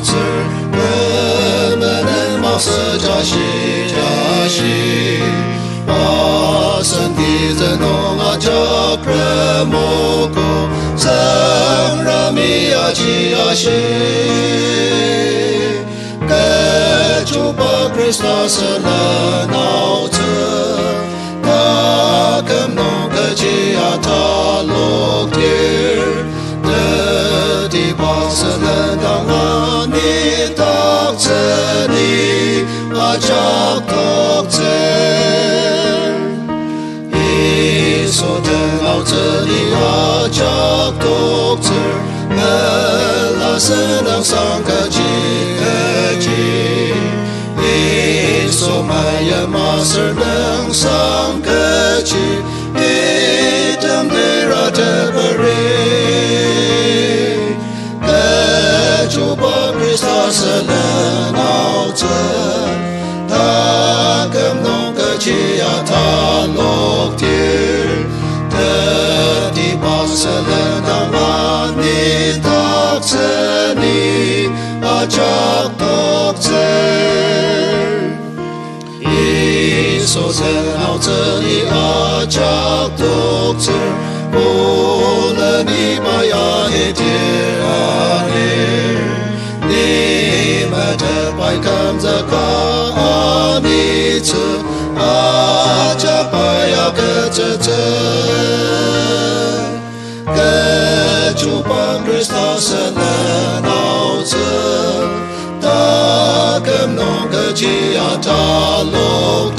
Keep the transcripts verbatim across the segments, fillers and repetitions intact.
Tsür, temenen masü jashi jashi. Asen tizen nung ajak remogo, Tsüngremi aji ashi. Kechuba Khrista sülen aotsü, taküm nung kechi ataloktir, tetiba sülen dang ani taktsüni ajak toktsür. Yisu den aotsüni ajak toktsür, mela südang sangkaji kechi. Yisu mayim aser dang sangkaji, item tera teperi. Kechuba Khrista sülen aotsü, taküm nung kechi ataloktir, tetiba sülen dang ani taktsüni ajak toktsür. Yisu den aotsüni ajak toktsür, oleni maya itir anir. Ni metet pai kümzüka anitsü, ajak pai agütsütsü. Kechuba Khrista sülen aotsü, taküm nung kechi ataloktir,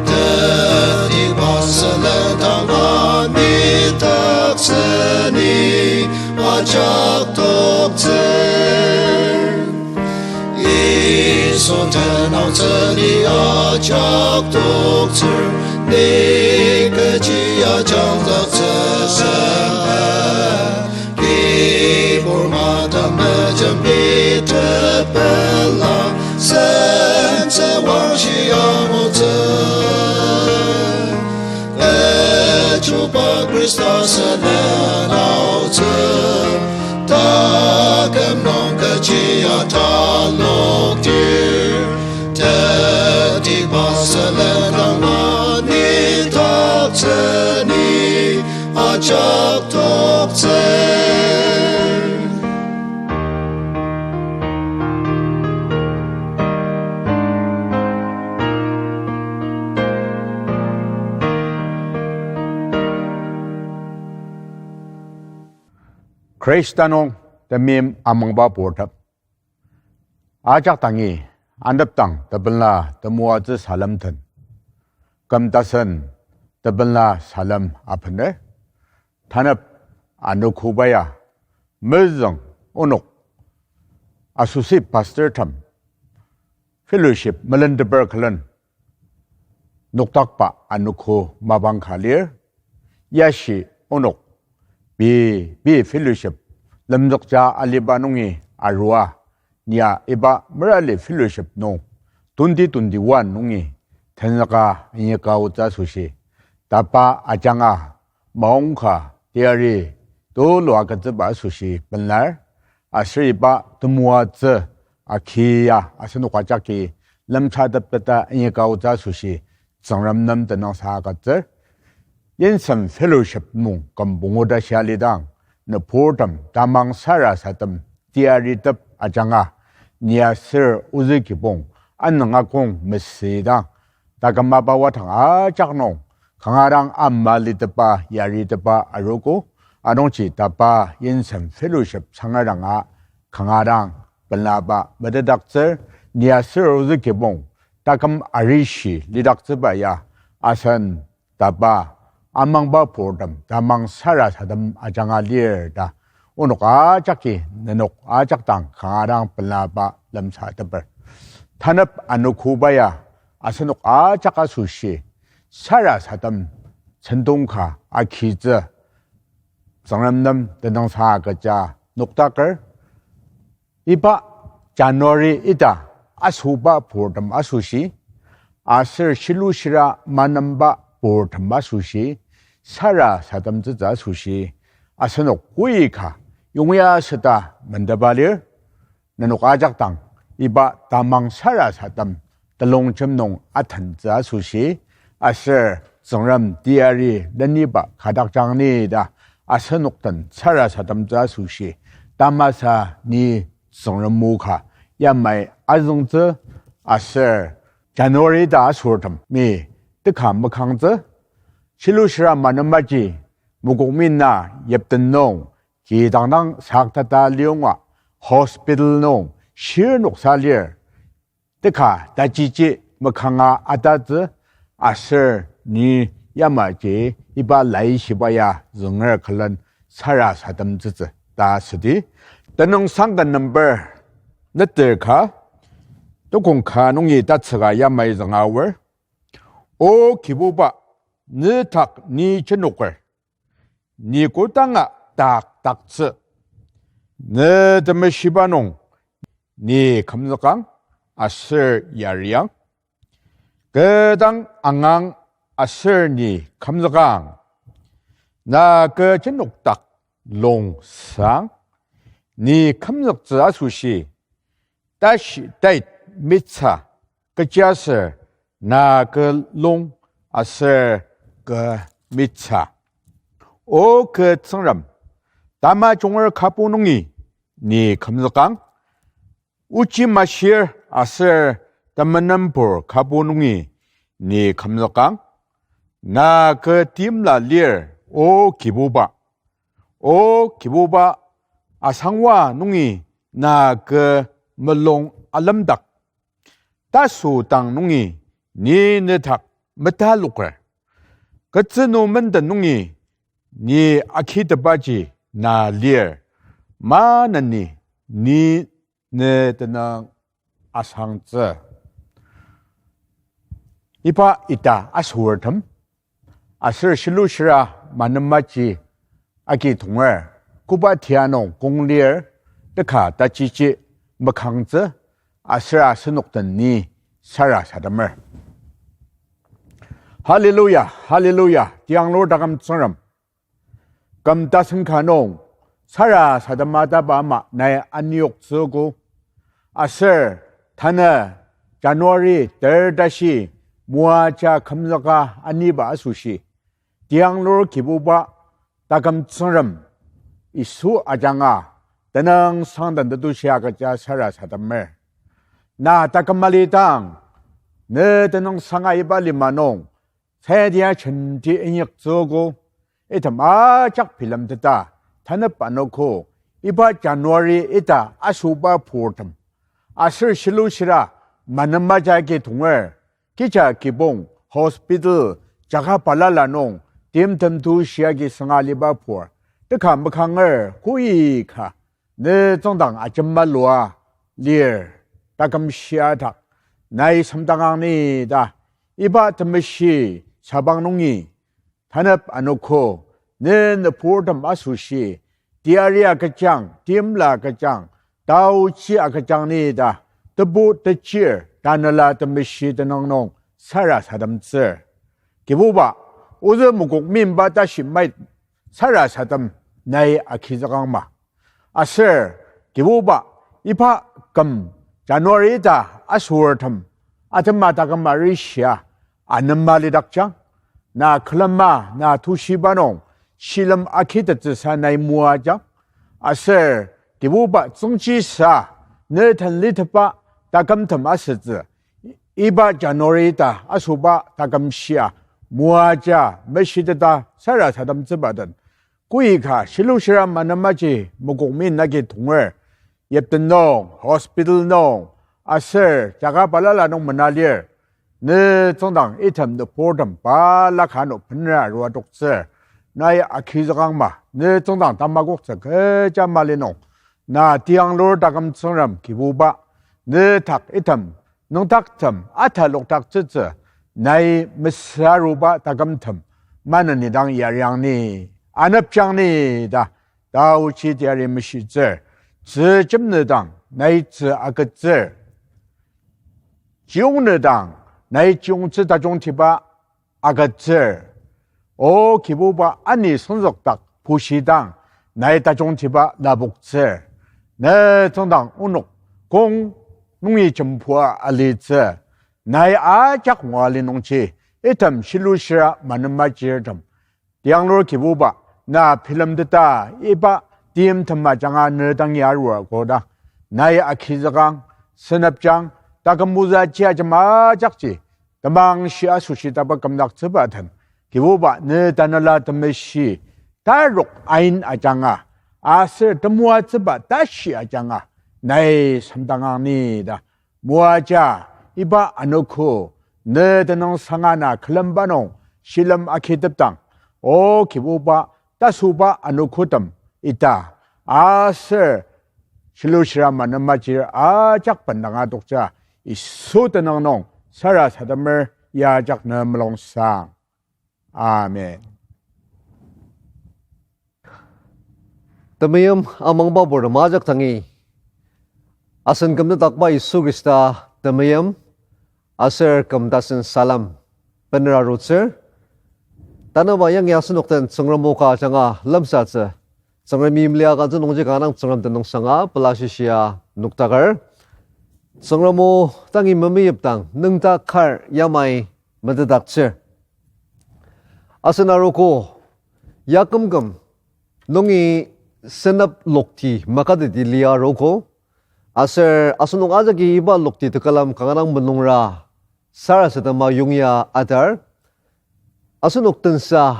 tetiba sülen dang ani taktsüni ajak toktsür. Yisu den aotsüni ajak toktsür, ni kechi ajangzüktsüsa. Kibur mata mejembi tepela, sentsü wangshi angutsü. Kechuba Khrista sülen aotsü, taküm nung kechi ataloktir, tetiba sülen dang ani taktsüni ajak toktsür. Khrista nung temeim amangba purtem. Ajak dangi, anepdang tebenla temoatsü salem den. Küm tasen tebenla salem apener. Tanep anogo baya, mezüng onok associate pastor tem fellowship melenteper külen noktakba anogo mapang ka lir, yashi onok pei, pei fellowship lemzükja aliba nungi arua, nia iba merali fellowship nung twenty twenty-one nungi tenzüka inyaka otsü asoshi, tapa ajanga maongka teyari tulu agütsüba asoshi pelar, aser iba temoatsü akia asenok ajaki lemsatepketa inyaka otsü asoshi Tsüngrem nem tenüngsang agütsür. Yimsem fellowship nung küm pungu ta shia lidang, nüburtem tamang sarasadem teyaritep ajanga, ni aser ozü kibong anüng akong mesüidang, taküm mapa wadang ajak nung kanga dang ama litepa yaritepa arogo, anungji tapa Yimsem fellowship sangadanga kanga dang pelaba metetdaktsür, ni aser ozü kibong taküm arishi lidaktsüba ya asen tapa amangba purtem tamang sarasadem ajanga lir ta onok ajaki nenok ajak dang kanga dang pelaba lemsateper. Tanep anogo baya asenok ajak asoshi sarasadem sentong ka agitsü Tsüngrem nem tenüngsang agüja noktaker. Iba January ita asoba purtem asoshi, aser shilushira manemba purtem asoshi, sarasademtsütsü asoshi, asenok koika yongya süta mendeba lir. nenok ajak dang iba tamang sarasadem telongjem nung atentsü asoshi, aser Tsüngrem teyari leniba kadakjang ni ta asenok den sarasademtsü asoshi, tamasa ni Tsüngrem o ka yamai azüngtsü, aser January ta asortemi teka makangtsü, shilushira manemaji Mokokmi na yipten nung kidang dang saktata liyonga hospital nung shirnoksa lir. Teka tajiji makanga atatsü, aser ni yamaji iba laishiba ya zünger külen sarasademtsütsü ta südi. Tenüngsang ka number neter ka, tukong ka nungi tatsüka yamai zünga aor. O Kibuba, ne dak ni jenoker, ni kodanga takdaktsü. Ne temeshiba nung ni kümzükang aser yariang. Kü dang angang aser ni kümzükang. Na kü jenokdak longsang, ni kümzüktsü asoshi, tashi tait mitsa, kechiaser na kü long aser kü mitsa. O kü Tsüngrem, tamajunger kabu nungi ni kümzükang. Ochi mashir aser temenenpur kabu nungi ni kümzükang. Na kü timla lir, O Kibuba. O Kibuba, asangwa nungi na kü melung alemdak. Tasü dang nungi ni ne dak metaloker. Ketsü nü menden nungi ni agitepaji na lir. Maneni ni ne tenüng asangtsü. Iba ita asortem, aser shilushira manemaji agi tonger, koba tia nung kong lir, teka tajiji makangtsü, aser asenok den ni sarasademer. Hallelujah, hallelujah, tianglur taküm Tsüngrem. Küm tasen ka nung sarasadema taba ama nai aniyoktsüogo. Aser tanü January ter tashi moaja kümzüka aniba asoshi, tianglur Kibuba taküm Tsüngrem Yisu ajanga tenüngsang den tetushi agüja sarasademer. Na taküm alidang, ne tenüngsanga iba lima nung sadia jenti inyaktsüogo. Item ajak bilemteta, tanep anogo, iba January ita asoba purtem, aser shilushira manema jagi tonger, kija kibong hospital jaka balala nung timtem tu shiagi sünga aliba pur, teka makanger koika ne tsüngdang ajemalua lir, taküm shia dak nai semdangang ni ta, iba temeshi sabang nungi tanep anogo, ne nüburtem asoshi, teyari agüjang, timla agüjang, taochi agüjang ni ta, tebu techir tanela temeshi tenüng nung sarasademtsür. Kibuba, ozü Mokokmi mapa tashi mait sarasadem nai agizükangma. Aser, Kibuba, iba küm January ta asortem atema taküm arishia anema lidakjang. Na külema, na tushiba nung shilem agitettsüsa nai moajang. Aser, Kibuba, tsüngchisa ne tenlitepa takümtem asütsü, iba January ta asoba taküm shia moaja meshiteta sarasademtsüba den, koika shilushira manemaji Mokokmi nagi tonger, yipten nung, hospital nung, aser jaka balala nung mena lir, ne tsüngdang item nüburtem balaka ano benra arua toktsür, nai agizükangma, ne tsüngdang tamakoktsü kecha mali nung, na tianglur taküm Tsüngrem Kibuba, ne dak item nüngdaktem atalokdaktsütsü, nai mesüaruba takümtem maneni dang yariang ni, anepjang ni ta, taochi teyari meshitsür. Tzü jemnü dang nai tzü agütsür, chiyongnü dang nai chiyongtsü tajungtiba agütsür. O Kibuba, ani senzükdak pushidang nai tajungtiba lapoktsür. Ne tsüngdang onok kong nungi jembua alitsü, nai ajak ngua li nungji, item shilushira manema jirtem. Tianglur Kibuba, na bilemteta iba timtem ajanga ne dangi arua koda. Nai agizükang, senepjang, taküm ozü aji ajema ajakji, temang shi asoshi taba kümdaktsüba den, Kibuba ne Tanela Temeshi, tarok ain ajanga, aser temoatsüba tashi ajanga, nai semdangang ni ta. Moaja, iba anogo, ne tenüngsanga na külemba nung, shilem agitepdang, O Kibuba, tasüba anogotem, ita, aser, shilushira manema jir ajak bendanga tokja, Yisu tenüng nung, sarasademer, ya ajak ne mulungsang. Amen. Temeim amangba purtem ajak dangi, asen kümdakba Yisu Khrista temeim, aser küm tasen salem bener arutsür. Tanüba yangi asenok den Tsüngrem o ka ajanga lemsatsü. Tsüngremi mlia kangtsü nungji kanga dang Tsüngrem tenüngsanga pela shishia nokdaker. Tsüngrem o dangi memeyipdang nüngdak kar yamai metetdaktsür. Asen arogo, ya kümküm nungi senep lokti makateti lia arogo. Aser asenok ajaki iba lokti tekülem kanga dang menungra sarasadema yongya atar. Asenok tensa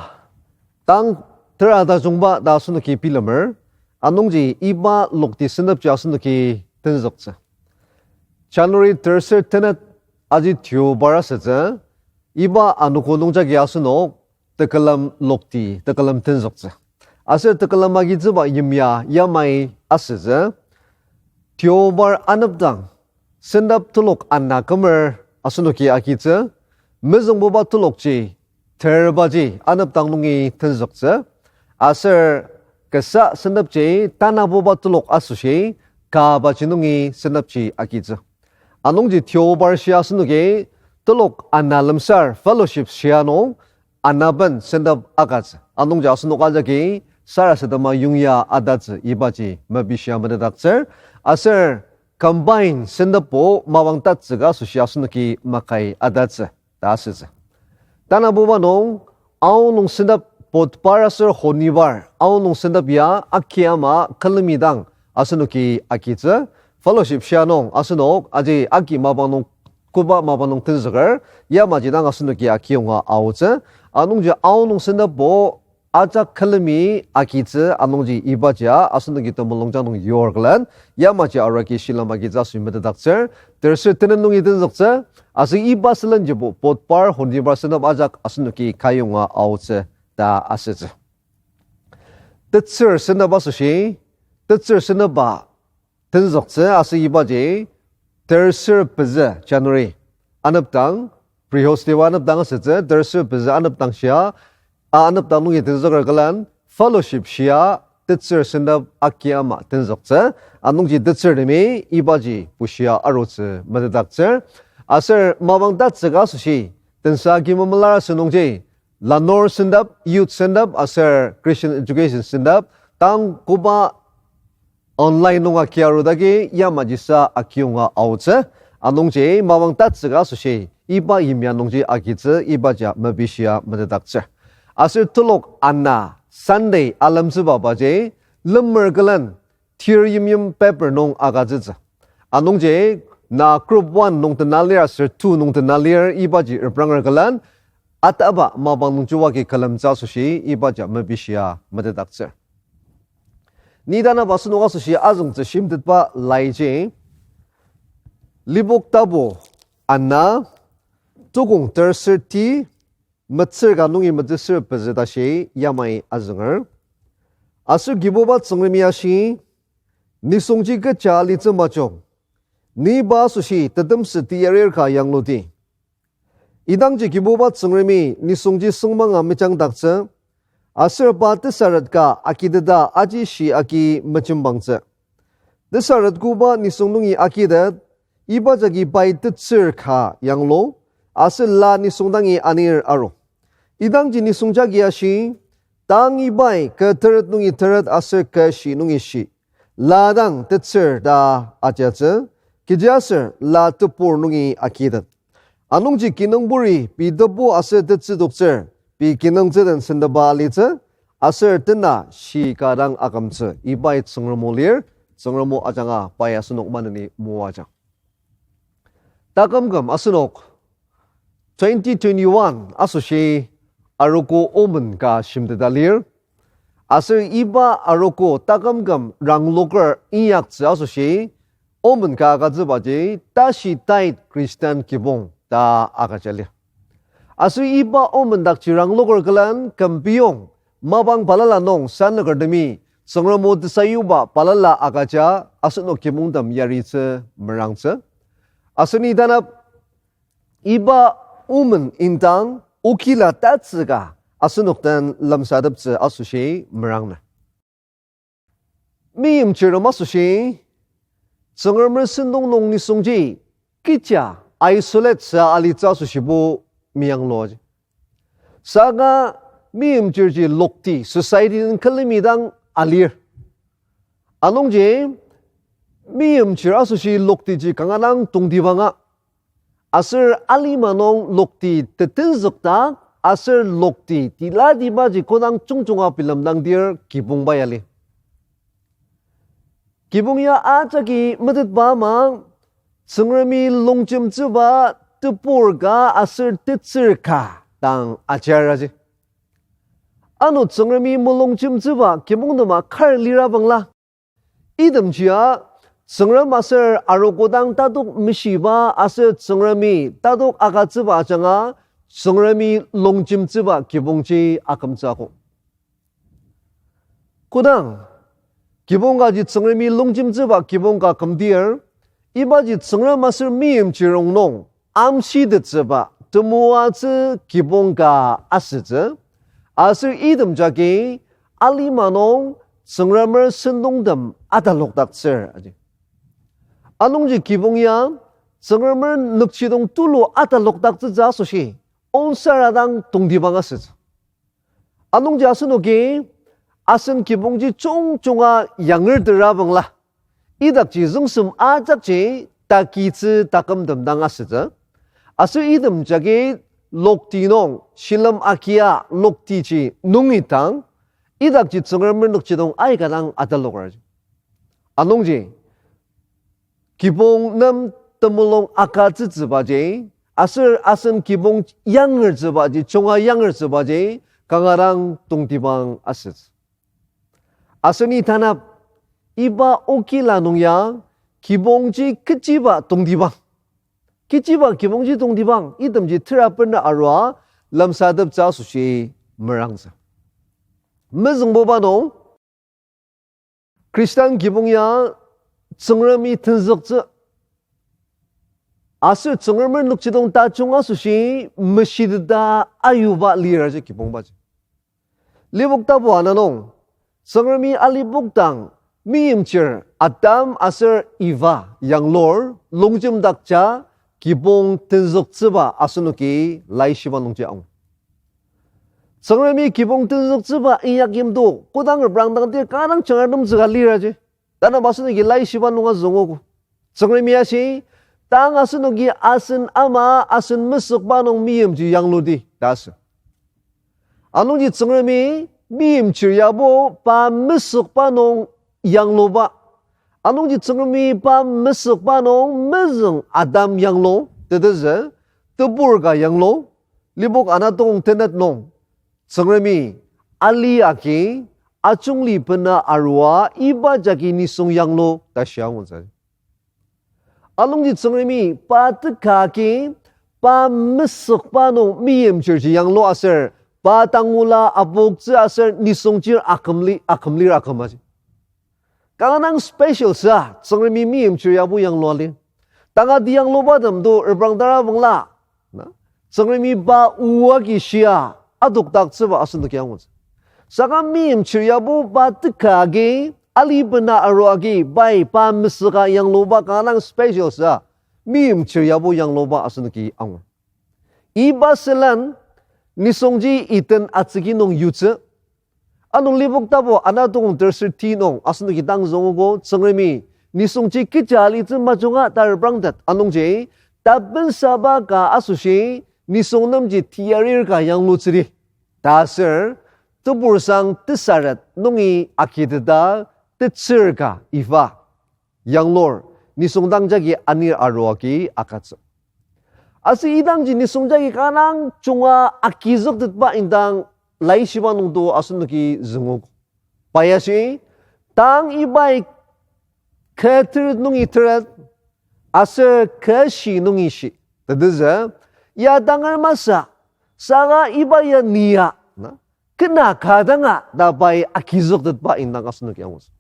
tang tera tajungba ta asenoki bilemer, anungji iba lokti senepji asenoki tenzüktsü. January terser tenet aji deobar asütsü, iba anogo nungjagi asenok tekülem lokti, tekülem tenzüktsü. Aser tekülem agitsüba yimya yamai asütsü. Deobar anepdang, senep telok ana kümer asenoki agitsü, mezüngbuba telokji, terbaji anepdang nungi tenzüktsü, aser kasa senepji tanabuba telok asoshi, kabaji nungi senepji agitsü. Anungji deobar shi asenoki telok ana lemsar fellowship shia nung anaben senep agütsü. Anungji asenok ajaki sarasadema yongya atatsü ibaji mepishia metetdaktsür. Aser combine senepbo mapang tatsüka asoshi asenoki makai atatsü ta asütsü. Tanabuba nung, aonung senep, Budhbar aser Honibar aonung senep ya aki ama külemi dang asenoki agitsü. Fellowship shia nung asenok aji aki mapang nung, koba mapang nung tenzüker, yamaji dang asenoki akiyonga aotsü. Anungji aonung senepbo ajak külemi agitsü, anungji ibaji asenoki temulungjang nung yorklen, yamaji arua agi shilem agitsü asoshi metetdaktsür. Terser tenet nungi tenzüktsü, aser iba sülenjibo Budhbar, Honibar senep ajak asenoki kayonga aotsü ta asütsü. Tetsür senep asoshi, tetsür senepba tenzüktsü aser ibaji terser pezü January anepdang, Brihostibar anepdang asütsü, terser pezü anepdang shia, a anepdang nungi tenzüker külen fellowship shia tetsür senep aki ama tenzüktsü, anungji tetsürtemi ibaji bushia arutsü metetdaktsür. Aser mapang tatsüka asoshi, tensa agi memelar asü nungji, lanur senep, youth senep aser Christian education senep, tang koba online nung aki arudagi yamajisa akiyonga aotsü, anungji mapang tatsüka asoshi iba yimya nungji agitsü ibaji mepishia metetdaktsür. Aser telok ana Sunday alemtsüba baji, lemer külen tir yimyim paper nung agütsütsü. Anungji na group one nung tena lir aser two nung tena lir ibaji repranger külen ataba mapang nungji oa agi külemtsü asoshi ibaji mepishia metetdaktsür. Ni tanaba asenok asoshi azüngtsü shimtetba laiji, Lipok tapu ana, tukong terser ti, metsür ka nungi metsür pezü tashi yamai azünger. Aser Kibuba Tsüngremi ashi, nisungji kecha alitsü majung, ni pa asoshi tetemsü teyarir ka yangludi. Idangji Kibuba Tsüngremi nisungji süngmanga mejangdaktsü, aser pa tesaret ka akiteta aji shi agi mejembangtsü. Tesaret koba nisung nungi akitet, iba jagi pai tetsür ka yanglu, aser la nisung dangi anir aru. Idangji nisung jagi ashi, tang ibai kü teret nungi teret aser kü shi nungi shi, la dang tetsür ta ajatsü, Kechiaser la tebur nungi akitet. Anungji kinungburi pei tebu aser tetsü toktsür, pei kinungtsü den senteba alitsü, aser tena shi ka dang akümtsü. Ibai Tsüngrem o lir, Tsüngrem o ajanga pai asenok maneni moajang. Taküm küm asenok twenty twenty-one asoshi arogo omen ka shimteta lir. Aser iba arogo taküm küm rangloker inyaktsü asoshi omen ka agütsübaji tashi tait Christian kibong ta agüja lir. Aser iba omen dakji rangloker külen kümpiyong mapang balala nung sanükertemi Tsüngrem o tesayuba balala agüja asenok kibongtem yaritsü merangtsü. Aser ni tanap iba omen indang okila tatsüka asenok den lemsateptsü asoshi merangner. Meimchirtem asoshi Tsüngremer sentong nung nisungji kecha isolate sa alitsü asoshibo meyangluaji. Saka meimchirji lokti society den külemi dang alir. Anungji meimchir asoshi loktiji kanga dang tongtibanga. Aser alima nung lokti tetenzükdak, aser lokti tilatibaji kodang jungjunga bilemdangdir kibongba ya lir. Kibong ya ajaki metetba ama, Tsüngremi longjemtsüba tebur ka aser tetsür ka dang ajaraji. Ano Tsüngremi mulongjemtsüba kibongtema kar lira bangla, itemjia Tsüngrem aser arogo dang tatok meshiba aser Tsüngremi tatok agütsüba ajanga Tsüngremi longjemtsüba kibongji akümtsü akok. Kodang kibong kaji Tsüngremi longjemtsüba kibong ka kümdir, ibaji Tsüngrem aser meimchir rongnung amshitettsüba temoatsü kibong ka asütsü, aser item jagi alima nung Tsüngremer sentongtem atalokdaktsür aji. Anungji kibong ya Tsüngremer nükjidong tulu atalokdaktsütsü asoshi onsara dang tongtibang asütsü. Anungji asenoki asen kibongji jungjunga yangertera bangla, idakji züngsem ajakji takitsü takümtem dang asütsü. Aser item jagi lokti nung shilem akia loktiji nungi dang, idakji Tsüngremer nükjidong aika dang ataloker. Anungji kibong nem temulung agütsütsübaji, aser asen kibong yangertsübaji, junga yangertsübaji, kanga dang tongtibang asütsü. Aser ni tanap iba okila nung ya, kibongji kechiba tongtibang. Kechiba kibongji tongtibang, itemji tera bena arua lemsateptsü asoshi merangtsü. Mezüngbuba nung, Khristan kibong ya Tsüngremi tenzüktsü, aser Tsüngremer nükjidong tajung asoshi meshiteta ayuba liraji kibongbaji. Lipok tapu ana nung, Tsüngremi alipok dang meimchir Adam aser Eva yanglur longjemdakja kibong tenzüktsüba asenoki Laishiba nungji angur. Tsüngremi kibong tenzüktsüba inyakyimto kodang reprangdangdir kanga dang jangratemtsüka liraji. Tanü asenoki Laishiba nunga züngogo. Tsüngremi ashi, tang asenoki asen ama asen mesükba nung meimchir yangludi ta asü. Anungji Tsüngremi meimchir yabo pa mesükba nung yangluba. Anungji Tsüngremi pa mesükba nung mezüng Adam yanglu, tetezü, tebur ka yanglu, lipok ana tokong tenet nung, Tsüngremi ali agi, ajungli bena arua iba jagi nisung yanglu ta shia angutsü. Anungji Tsüngremi pa teka agi, pa mesükba nung meimchirji yanglu aser, pa tangula apoktsü aser nisung chir akümli, akümlir aküm aji. Kanga dang special sa, Tsüngremi meimchir yabo yanglu ali. Tangati yanglubatem to reprangdara bangla, na, Tsüngremi pa o agi shia adokdaktsüba asenoki angutsü. Saka meimchir yabo pa teka agi, ali bena arua agi, pai pa mesüka yangluba kanga dang special sa, meimchir yabo yangluba asenoki angur. Iba sülen nisungji Eden atsüki nung yutsü. Ano lipok tapu ana tokong tersür ti nung asenoki dang züngogo Tsüngremi nisungji kecha alitsü majunga ta reprangtet. Anungji, tapensaba ka asoshi, nisung nemji tiyarir ka yanglutsüdi. Ta aser, tebursang tesaret nungi agiteta tetsür ka iba yanglur, nisung dang jagi anir arua agi agütsü. Aser idangji nisung jagi kanga junga agizüktetba indang laishiba nungdo asenoki züngogo. Pai ashi, tang ibai kü teret nungi teret, aser kü shi nungi shi. Tetezü, ya tangar masü, saka iba ya ni ya, na, kena ka danga ta pai agizüktetba indang asenoki angutsü.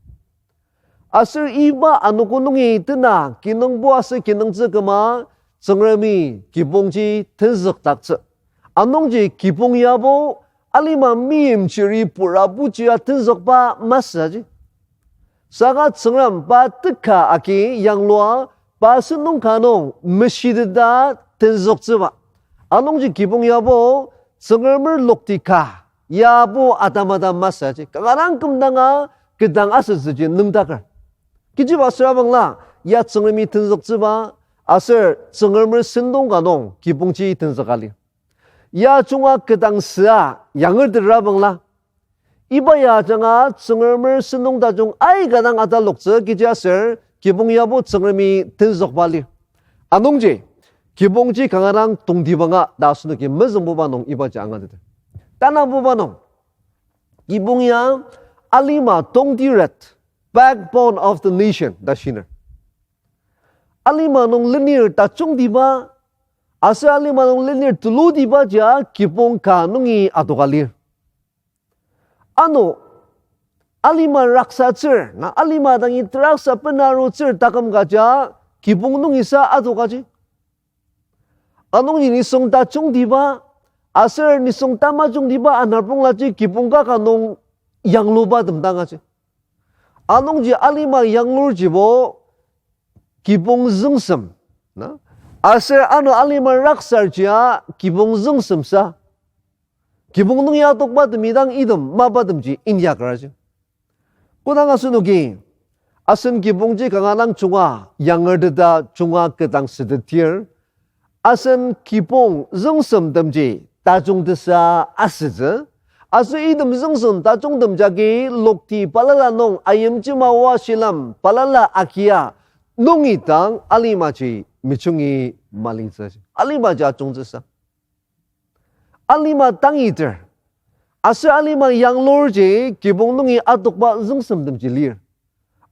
Aser iba anogo nungi tena kinungbo aser kinungtsü küma Tsüngremi kibongji tenzükdaktsü. Anungji kibong yabo alima meimchiri purabuji ya tenzükba masü aji. Saka Tsüngrem pa teka agi yanglua pa sentong ka nung meshiteta tenzüktsüba. Anungji kibong yabo Tsüngremer lokti ka yabo atama ta masü aji. Kanga dang kümdanga kü dang asütsüji nüngdaker. Kechiba süra bangla, ya Tsüngremi tenzüktsüba, aser Tsüngremer sentong ka nung kibongji tenzüka lir. Ya junga kü dang süa yangertera bangla, iba ya ajanga Tsüngremer sentong tajung aika dang ataloktsü kechi aser kibong yabo Tsüngremi tenzükba lir. Anungji, kibongji kanga dang tongtibanga ta asenoki mezüngbuba nung ibaji angateter. Tanabuba nung, kibong ya alima tongtiret, backbone of the nation ta shiner. Alima nung lenir tajungtiba, aser alima nung lenir tulutiba jia kibong ka nungi adoka lir. Ano, alima raksatsür, na alima dangi teraksa benarutsür taküm ka jia kibong nungisa adokaji. Anungji nisung tajungtiba, aser nisung tamajungtiba anarponglaji kibong kaka nung yangluba tem dang aji. Anungji alima yanglurjibo kibong züngsem, na? Aser ano alima raksarjia kibong züngsemsa. Kibong nung ya tokba temi dang item mapatemji inyakeraji. Kodang asenoki, asen kibongji kanga dang junga yangerteta junga kü dang sütetdir, asen kibong züngsemtemji tajungtesa asütsü, aser item züngsem tajungtem jagi lokti balala nung ayimjima oa shilem balala agia nungi dang alimaji mejungi malitsü. Alimaji ajungtsüsa. Alima tangiter. Aser alima yanglurji kibong nungi atokba züngsemtemji lir.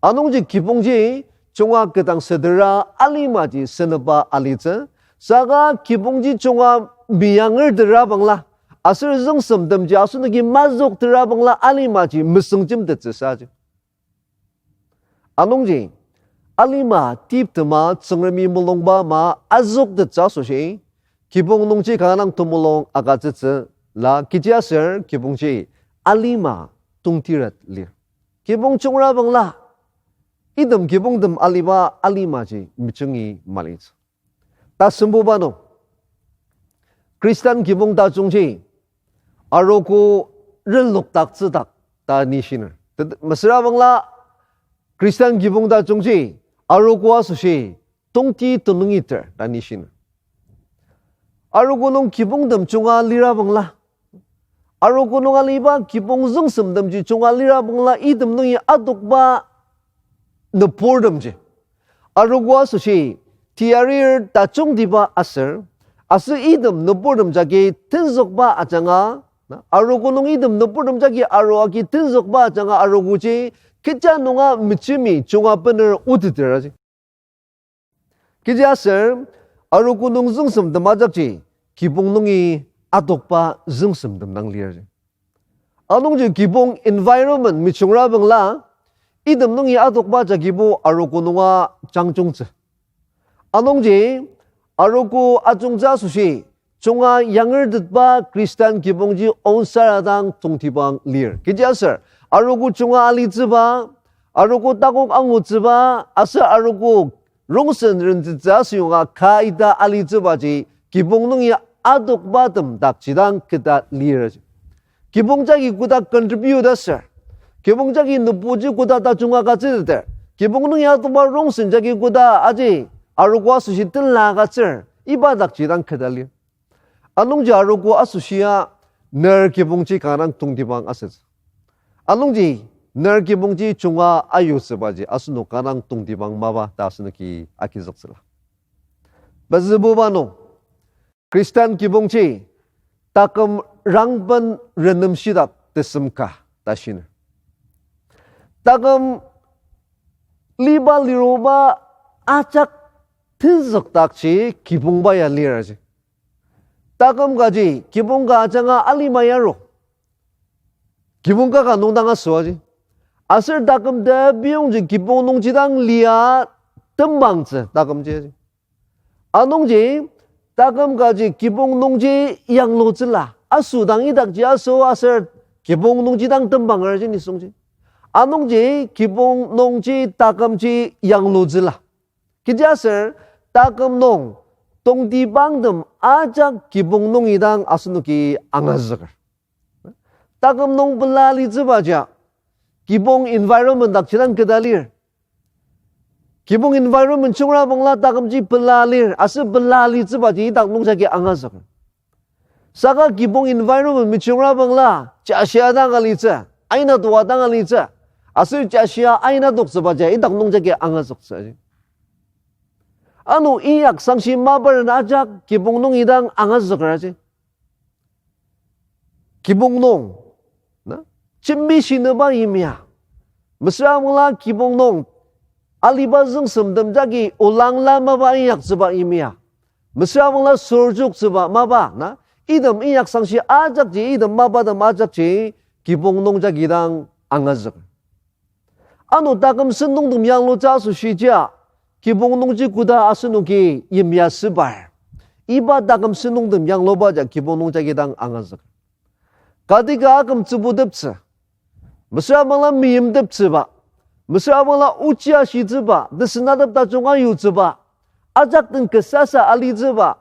Anungji kibongji junga kü dang sütera alimaji seneba alitsü. Saka kibongji junga meyangertera bangla, aser züngsemtemji asenoki mazüktera bangla alimaji mesengjemtettsüsaji. Anungji, alima tiptema Tsüngremi mulungba ama azüktettsü asoshi, kibong nungji kanga dang temulung agütsütsü la kechiaser kibongji alima tongtiret lir. Kibong jungra bangla, item kibongtem aliba alimaji mejungi malitsü. Tasembuba nung, Khristan kibong tajungji arogo renlokdaktsüdak ta ni shiner. Tet-, mesüra bangla Khristan kibong tajungji arogo asoshi tongti tenüngiter ta ni shiner. Arogo nung kibongtem junga lira bangla, arogo nung aliba kibong züngsemtemji junga lira bangla item nungi atokba nüburtemji. Arogo asoshi tiyarir tajungtiba aser, aser item nüburtem jagi tenzükba ajanga, na, arogo nung item nüburtem jagi aru agi tenzükba ajanga arogoji kecha nunga mejemi junga bener otiter aji. Kechiaser, arogo nung züngsemtem ajakji, kibong nungi atokba züngsemtem dang lir. Anungji kibong environment mejungra bangla, item nungi atokba jagibo arogo nunga jangjungtsü. Anungji, arogo ajungtsü asoshi, junga yangertetba Khristan kibongji onsara dang tongtibang lir. Kechiaser, arogo junga alitsüba, arogo takok angutsüba, aser arogo rongsen rentettsü asüyonga ka ita alitsübaji, kibong nungi atokbatem dakji dang keta lir. Kibong jagi koda contribute aser, kibong jagi nübuji koda tajung agütsüteter, Kibong nung ya atongba rongsen jagi koda aji arogo asoshi tenla agütsür, iba dakji dang keta lir. Anungji arogo asoshia ner kibongji kanga dang tongtibang asütsü. Anungji ner kibongji junga ayutsübaji asenok kanga dang tongtibang mapa ta asenoki agizüktsüla. Pezübuba nung, Christian kibongji taküm rangben renemshidak tesem ka ta shiner. Taküm liba liruba ajak tenzükdakji kibongba ya lir aji. Taküm kaji kibong ka ajanga alima yaru. Kibong ka ka nung dang asü aji. Aser taküm tebiyongji kibong nungji dang lia tembangtsü takümji aji. Anungji taküm kaji kibong nungji yanglutsüla. Asüdang idakji asü aser kibong nungji dang tembanger ji nisungji. Anungji kibong nungji takümji yanglutsüla. Kechiaser taküm nung tongtibangtem ajak kibong nungi dang asenoki angazüker. Taküm nung pela litsübaji, kibong environment dakji dang keta lir. Kibong environment chungra bangla takümji pela lir, aser pela litsübaji idak nungjagi angazüker. Saka kibong environment mechungra bangla, jashia dang alitsü, aina toa dang alitsü, aser jashia aina toktsübaji idak nungjagi angazüktsü aji. Ano inyak sangshi maparen ajak kibong nungi dang angazüker aji. Kibong nung, na, jembi shinüba yimya. Mesüra bangla kibong nung aliba züngsemtem jagi olangla mapa inyaktsüba yimya. Mesüra bangla sorjoktsüba mapa, na, item inyak sangshi ajakji, item mapatem ajakji, kibong nung jagi dang angazük. Ano taküm sentongtem yanglutsü asoshijia, kibong nungji koda asenoki yimya sübar. Iba taküm sentongtem yanglubaji kibong nung jagi dang angazük. Kati ka akümtsübuteptsü, mesüra bangla meimteptsüba, mesüra bangla ochi ashitsüba, tesenatep tajung ayutsüba, ajak den kesasa alitsüba,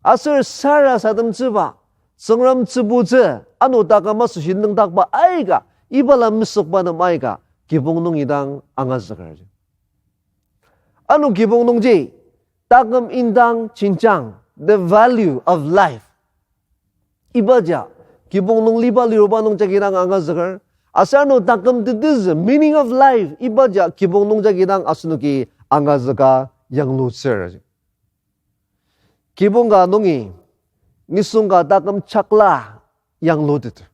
aser sarasademtsüba, Tsüngrem tsübutsü, ano taküm asoshi nüngdakba aika, ibala mesükba nem aika, kibong nungi dang angazüker ji. Ano kibong nungji, taküm indang jenjang, the value of life. Ibaji, kibong nung liba liruba nung jagi dang angazüker, aser ano taküm tetezü, meaning of life, ibaji kibong nung jagi dang asenoki angazüka yanglutsür ji. Kibong ka nungi, nisung ka taküm chakla yangluteter.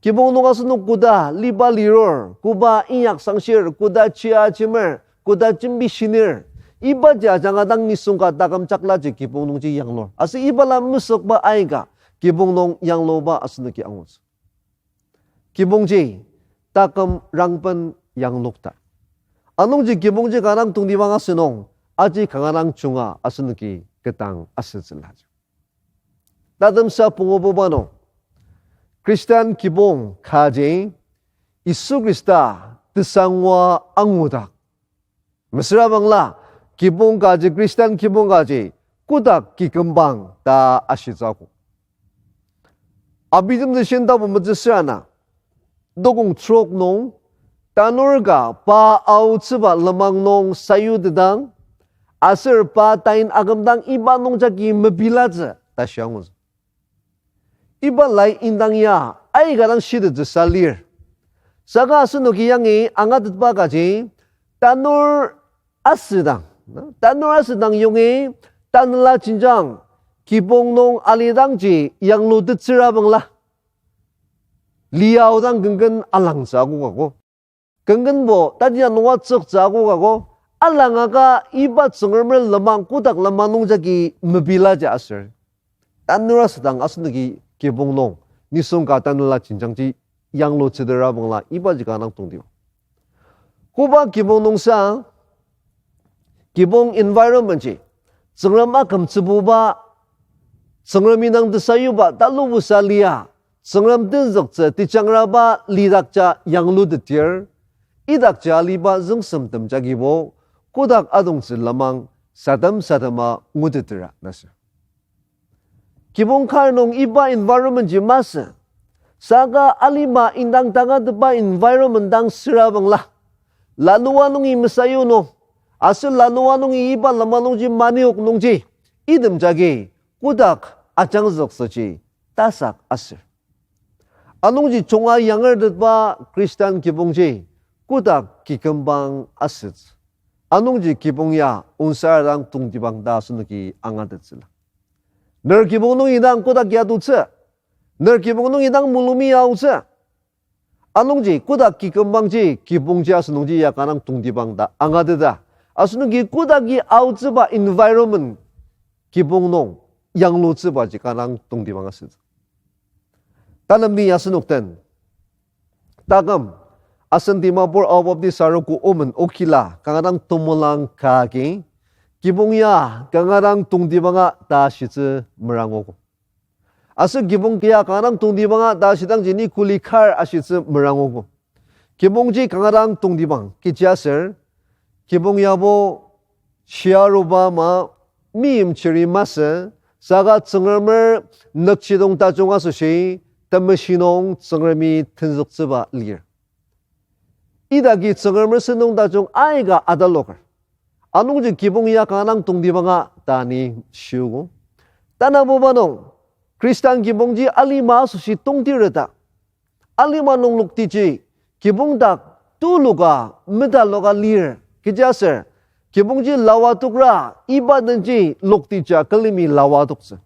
Kibong nung asenok koda liba lirur, koba inyak sangshir, koda chia chimer, koda jembi shinir, ibaji ajanga dang nisung ka taküm chaklaji kibong nungji yanglur. Aser ibala mesükba aika, kibong nung yangluba asenoki angutsü. Kibongji, taküm rangben yanglukta. Anungji kibongji kanga dang tongtibang asünung, aji kanga dang junga asenoki ketang asütsüla. Tatemsa pungububa nung, Christian kibong kaji, Yisu Khrista tesangwa angudak. Mesüra bangla, kibong kaji, Christian kibong kaji, kodak kikümbang ta ashitsü akok. Abitemtsü shin tapu metsü sürana, tokong trok nung, tanur ka pa aotsüba lenmang nung sayutetang, aser pa tain akümdang iba nungjagi mebilatsü ta shiangutsü. Iba lai indang ya aika dang shitettsüsa lir. Saka asenoki yangi angatetba kaji, tanur asüdang, tanur asüdang yongi tanela jenjang kibong nung alidangji yanglutettsüra bangla, liaodang kenken alangtsü akok ako. Kenkenbo tati nunga tsüktsü akok ako. Alangaka iba Tsüngremer lenmang kodak lenmang nungjagi mebilaji aser, tanur asüdang asenoki kibong nung nisung ka tanela jenjangji yanglutsütera bangla ibaji kanga dang tongtibang. Koba kibong nungsa, kibong environment ji, Tsüngrem akümtsübuba, Tsüngrem indang tesayuba talubusa lia, Tsüngrem tenzüktsü tejangraba lidakja yanglutetir, idakja aliba züngsemtem jagibo, kodak adongtsü lenmang sadem sadema ngutetera nasür. Kibong kar nung iba environment ji masü, saka alima indang tangatetba environment dang sürabangla, Lanoa nungi mesayuno, aser lanoa nungi iba lama nungji maniok nungji, item jagi kotak ajangzüktsüji tasak aser. Anungji junga yangertetba Christian kibongji kotak kikümbang asütsü. Anungji kibong ya onsar dang tongtibang ta asenoki angatettsüla. Ner kibong nungi dang kotak yatutsü. Ner kibong nungi dang mulumi aotsü. Anungji kodak kikümbangji, kibongji asenungji ya kanga dang tongtibang ta angateta. Asenoki kodaki aotsüba environment kibong nung yanglutsübaji kanga dang tongtibang asütsü. Tanemdi asenok den. Taküm, asen Dimapur Ao Baptist Arogo Omen Okila kanga dang temolang ka agi, kibong ya kanga dang tongtibanga ta shitsü merangogo. Aser kibong ya kanga dang tongtibanga ta shidangji ni kuli kar ashitsü merangogo. Kibongji kanga dang tongtibang, kechiaser, kibong yabo shia aruba ama, meimchiri masü, saka Tsüngremer nükjidong tajung asoshi, temeshi nung Tsüngremi tenzüktsüba lir. Idaki Tsüngremer sentong tajung aika ataloker. Anungji kibong ya kanga dang tongtibanga ta ni shiogo. Tanabuba nung, Khristan kibongji alima asoshi tongtireta. Alima nung loktiji, kibong dak tuluka, metaloka lir, kechiaser, kibongji lawa tokra, iba denji loktija külemi lawa toktsü.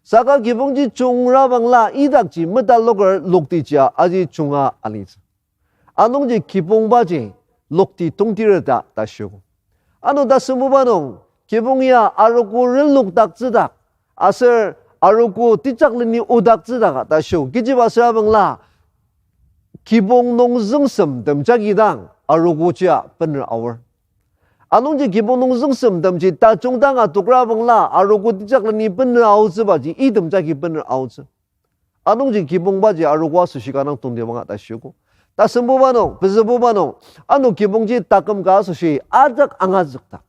Saka kibongji chungra bangla idakji metaloker loktija aji chunga alitsü. Anungji kibongbaji lokti tongtireta ta shiogo. Ano tasembuba nung, kibong ya arogo renlokdaktsüdak, aser arogo tejakleni odaktsüdaka ta shiogo. Kechiba süra bangla, kibong nung züngsem tem jagi dang arogoji bener aor. Anungji kibong nung züngsem temji tajung dang atokra bangla, arogo tejakleni bener aotsübaji item jagi bener aotsü. Anungji kibongbaji arogo asoshi kanga dang tongtibanga ta shiogo. Tasembuba nung, pezübuba nung, ano kibongji taküm ka asoshi ajak angazükdak.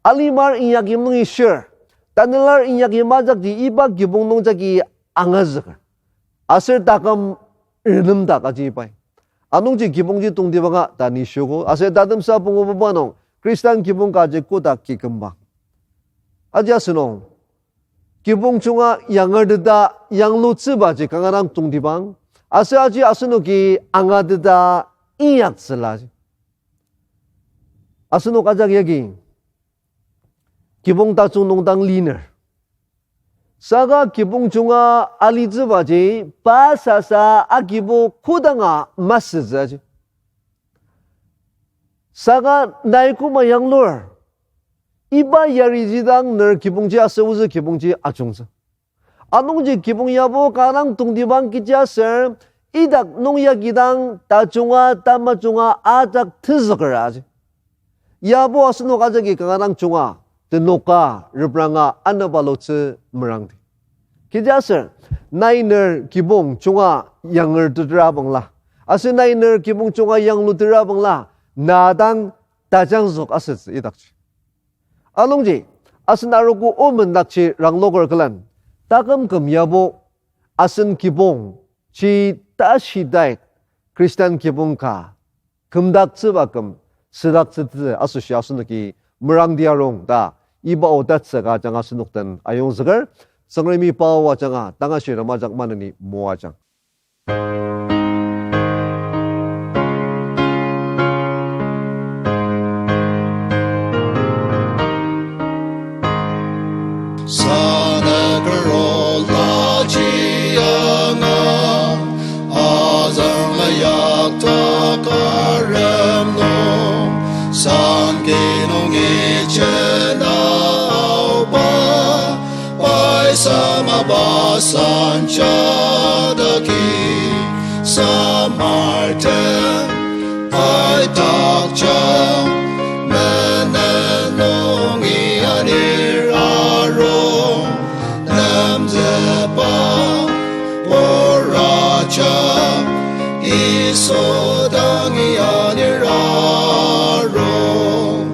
Alimar inyakyim nungi shir, tanelar inyakyim ajakji iba kibong nung jagi angazüker. Aser taküm renemdak aji pai. Anungji kibongji tongtibanga ta ni shiogo, aser tatemsa pungububa nung, Khristan kibong kaji kodak kikümbang. Aji asenung, kibong junga yangerteta yanglutsübaji kanga dang tongtibang, aser aji asenoki angateta inyaktsüla. Asenok ajak yagi, kibong tajung nung dang liner. Saka kibong junga alitsübaji, pa sasa agibo kodanga masütsü aji. Saka nai koma yanglur, iba yariji dang ner kibongji aser ozü kibongji ajungtsü. Anungji kibong yabo kanga dang tongtibang kechiaser, idak nung yagi dang tajunga tamajunga ajak tenzüker aji. Yabo asenok ajaki kanga dang junga, tenoka, repranga, anaba lutsü merangdi. Kechiaser, nai ner kibong junga yangertetera bangla, aser nai ner kibong junga yanglutetera bangla, na dang tajangzük asütsü idakji. Anungji, asen arogo omen dakji rangloker külen, taküm küm yabo, asen kibong, ji tashi daik, Khristan kibong ka, kümdaktsüba küm, südaktsütsü asoshi asenoki merangdi arung ta, iba otatsü ka ajanga asenok den ayongzüker, Tsüngremi pa o ajanga, tanga shirem ajak maneni moajang. Sanakerola jianga, azangla yakta karem nung, sanki nungi jena aoba, pai samaba sanjadaki, samartem aitakja, menen nungi anir arung, nemzepa oraja, Yisu dangi anir arung.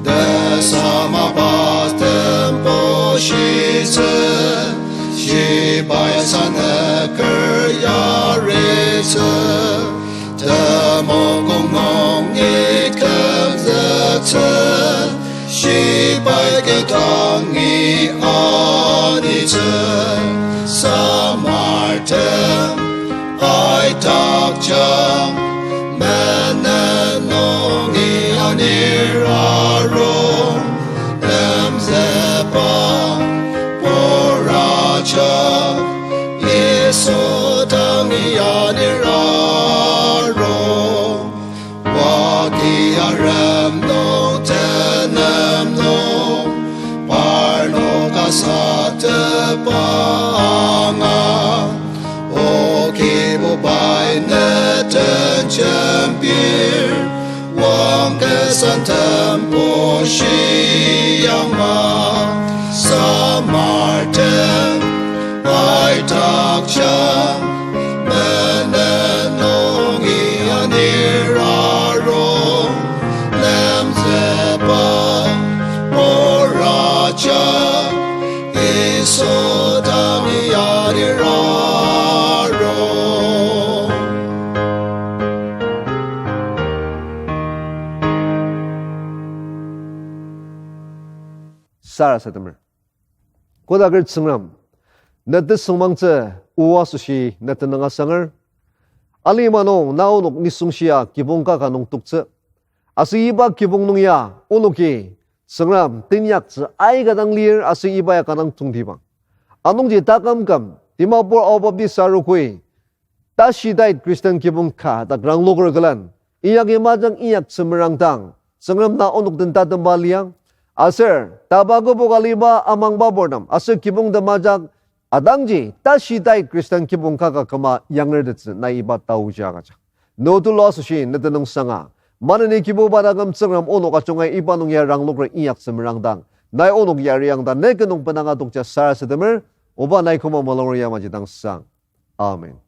Tesama pastem poshitsü, shibai sanaker yaritsü, temokong nung Shibai kü tangi anitsü, samartem aitakjang, menen nungi anir arung, lemzüba purajak, Yisu tangi anir arung. Wagi arem nung tenem nung, parnok asatepanga, O Kibubai ne den jembir, wang kesan tempo shiangma, samartem aitakjang, menen nungi anir arung, lemzüba purajak, Yisu tangi anir arung. Sarasademer. Kodaker Tsüngrem, ne tesüngmangtsü o asoshi ne tenüng asanger. Alima nung na onok nisung shia kibong kaka nung toktsü. Aser iba kibong nung ya onoki Tsüngrem teinyaktsü aika dang lir aser iba ya kanga tongtibang. Anungji taküm küm Dimapur Ao Baptist Arogoi tashitait Christian kibong ka dak rangloker külen, inyaki majang inyaktsü merangdang, Tsüngrem na onok den tatemba liang, aser taba kübok aliba amangba purtem, aser kibong temajak, adangji tashitait Christian kibong kaka küma yangertettsü nai iba taoji agüjang. Ne tulu asoshi ne tenüngsanga, maneni Kibuba taküm Tsüngrem onok ajunga iba nung ya rangloker inyaktsü merangdang, nai onok yariangdang ne kü nung benanga tokja sarasademer, oba nai küma mulunger yamaji dang sang. Amen.